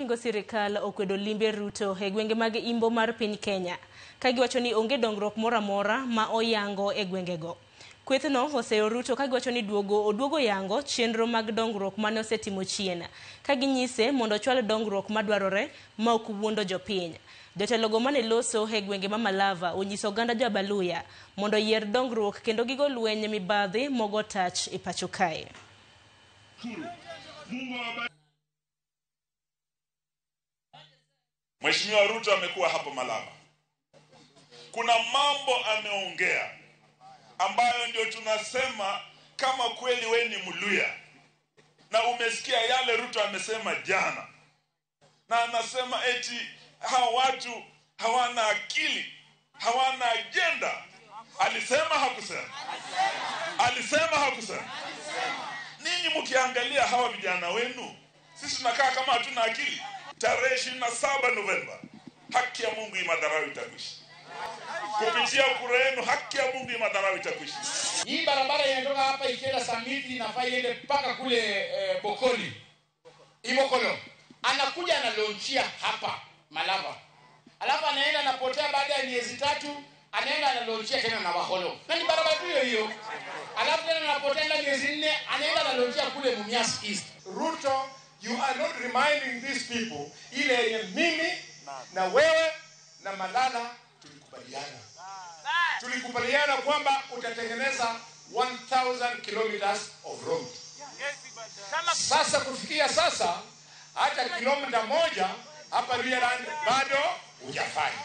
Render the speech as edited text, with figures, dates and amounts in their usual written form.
mapingo sirikal okwedo limbe Ruto e gwenge mag imbo mar piny Kenya ka giwacho ni onge dongruok moro amora ma oyango e gwengego. Kwethno oseyo Ruto ka giwacho ni duogo oduogo yango chenro mag dongruok mane osetimo chien ka ginyise mondo ochwal dongruok madwarore ma ok wuondo jopiny. Jotelogo mane loso e gwenge ma Malava onyiso oganda jo Abaluya mondo oyier dongruok kendo gigo lweny mibadhi mogo tach e pacho kae. Mheshimiwa Ruto amekuwa hapa Malava. Kuna mambo ameongea ambayo ndio tunasema kama kweli we ni Mluya. Na umesikia yale Ruto amesema jana. Na anasema eti hawa watu hawana akili, hawana agenda. Alisema hakusema? Alisema hakusema? Ninyi mkiangalia hawa vijana wenu, sisi tunakaa kama hatuna akili. Tarehe 27 Novemba, haki ya Mungu imadharau itakwisha. Kupitia kura yenu, haki ya Mungu imadharau itakwisha. Hii barabara inatoka hapa ikienda Samiti inafaa iende mpaka kule Bokoli. Ibokolo. Anakuja analaunchia hapa Malava. Alafu anaenda anapotea baada ya miezi 3, anaenda analaunchia tena na Waholo. Na ni barabara hiyo hiyo. Alafu tena anapotea miezi 4, anaenda analaunchia kule Mumias East. Ruto, you are not reminding these people ile yenye mimi na wewe na Malala tulikubaliana. Tulikubaliana kwamba utatengeneza 1000 kilometers of road. Sasa kufikia sasa hata kilomita 1 hapa Luhyaland bado hujafanya.